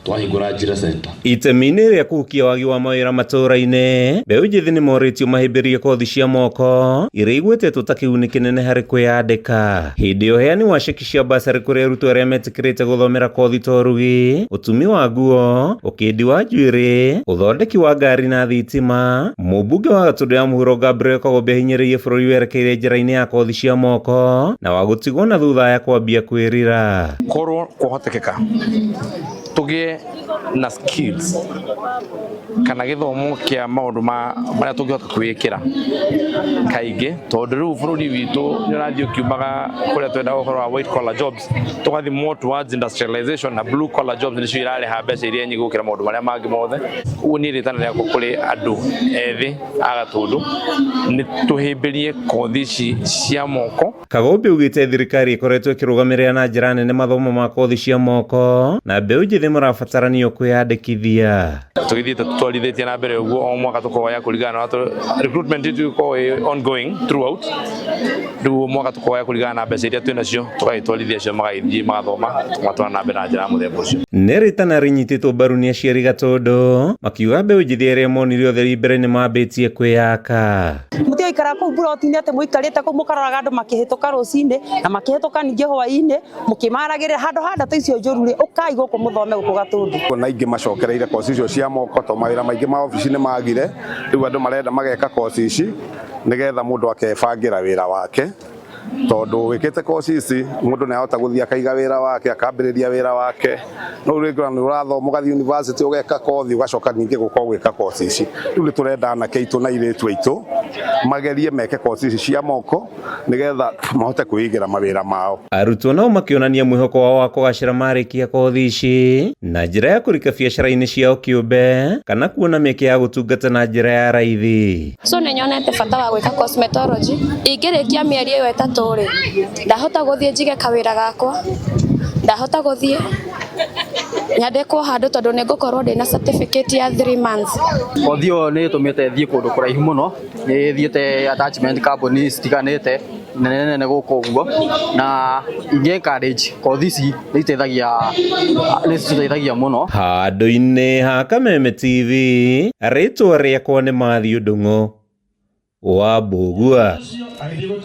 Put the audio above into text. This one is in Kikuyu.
Twahingũra Njira Center. Itemi-inĩ rĩa kũhukia wagi wa mawĩra matũũra-inĩ, mbeũ njĩthĩ nĩ morĩtio mahĩmbĩrie kothi cia moko iria igwetetwo ta kĩguni kĩnene harĩ kwĩyandĩka. Hĩndĩ ya ũheani wa ceki cia basarĩ kũrĩ arutwo arĩa metĩkĩrĩte gũthomera kothi ta ũrugi, ũtumi wa nguo, ũkĩndi wa njuĩrĩ, ũthondeki wa ngari na thitima, mũmbunge wa Gatũndũ ya Mũhuro Gabriel Kagombe ahinyĩrĩirie bũrũri werekeire njĩra-inĩ ya kothi cia moko na wa gũtigwo na thutha ya kwambia kwĩrira. Korwo kwahotekeka tũgĩe na skills kana gĩthomo kĩa maũndũ ma marĩa tũngĩhota kwĩĩkĩra kaingĩ, tondũ rĩu bũrũri witũ nĩ ũrathiĩ ũkiumaga kũrĩa twendaga ũhoro wa white collar jobs, tũgathiĩ more towards industrialization, na blue collar jobs nĩcio irareha mbeca iria nyingĩ gũkĩra maũndũ marĩa mangĩ mothe. Ũguo niĩ rĩtana rĩakwa kũrĩ andũ ethĩ a Gatũndũ nĩ tũhĩmbĩrie kothi ici cia moko. Kagombe augĩte thirikari ĩkoretwo ĩkĩrũgamĩrĩra na njĩra nene mathomo ma kothi cia moko na mbeũ njĩthĩ marabatarania kwĩyandĩkithia. Tũgĩthiĩte tũtwarithĩtie na mbere ũguo, o mwaka tũkoya kũringana na recruitment itũ ĩkoragwo ĩ ongoing throughout. Rĩu o mwaka tũkoya kũringana na mbeca iria twĩ nacio, tũgagĩtwarithia acio magagĩthiĩ magathoma, tũgatwara na mbere na njĩra ya mũthemba ũcio. Nĩ rĩtana rĩnyitĩtwo mbaru nĩ aciari Gatũndũ, makiuga mbeũ njĩthĩ arĩa monire ũtheri mbere nĩ mambĩtie kwĩyaka. Mũtigaikara kũu buroti-inĩ atĩ mũikarĩte kũu mũkaroraga andũ makĩhĩtũka rũcinĩ na makĩhĩtũka ningĩ hwaĩ-inĩ mũkĩmaragĩrĩra handũ ha ndeto icio njũru rĩ, ũkai gũkũ mũthome gũkũ Gatũndũ. Na ingĩ macokereire koci icio cia moko to mawĩra maingĩ ma obici nĩ magire. Rĩu andũ marenda mageka koci ici nĩgetha mũndũ akebangĩra wĩra wake, tondũ wĩkĩte koci ici mũndũ nĩ ahota gũthiĩ akaiga wĩra wake, akambĩrĩria wĩra wake. No rĩu rĩngĩ nĩ ũrathoma, ũgathiĩ university, ũgeka kothi, ũgacoka ningĩ gũka ũgwĩka koci ici. Rĩu nĩ tũrenda anake aitũ na airĩtu aitũ magerie meke koci ici cia moko nĩgetha mahote kwĩigĩra mawĩra mao. Arutwo nao makĩonania mwĩhoko wao wa kũgacĩra marĩkia kothi ici na njĩra ya kũrika biacara-inĩ ciao kĩũmbe kana kuona mĩeke ya gũtungata na njĩra ya raithi. So nĩ nyonete bata wa gwĩka cosmetology. Ingĩrĩkia mĩeri ĩyo 3 rĩ, ndahota gũthiĩ njige kawĩra gakwa, ndahota gũthiĩ nyandĩkwo handũ tondũ nĩ ngũkorwo ndĩna certificate ya 3 months. Kothi ĩyo nĩ ĩtũmĩte thiĩ kũndũ kũraihu mũno, nĩ thiĩte attachment company citiganĩte nene nene gũkũ ũguo, na ingĩ encourage kothi ici nĩ iteithagia, nĩ citũteithagia mũno. Handũ-inĩ ha Kameme TV, rĩtwa rĩakwa nĩ Matthew Ndung'u wa Mbũgua.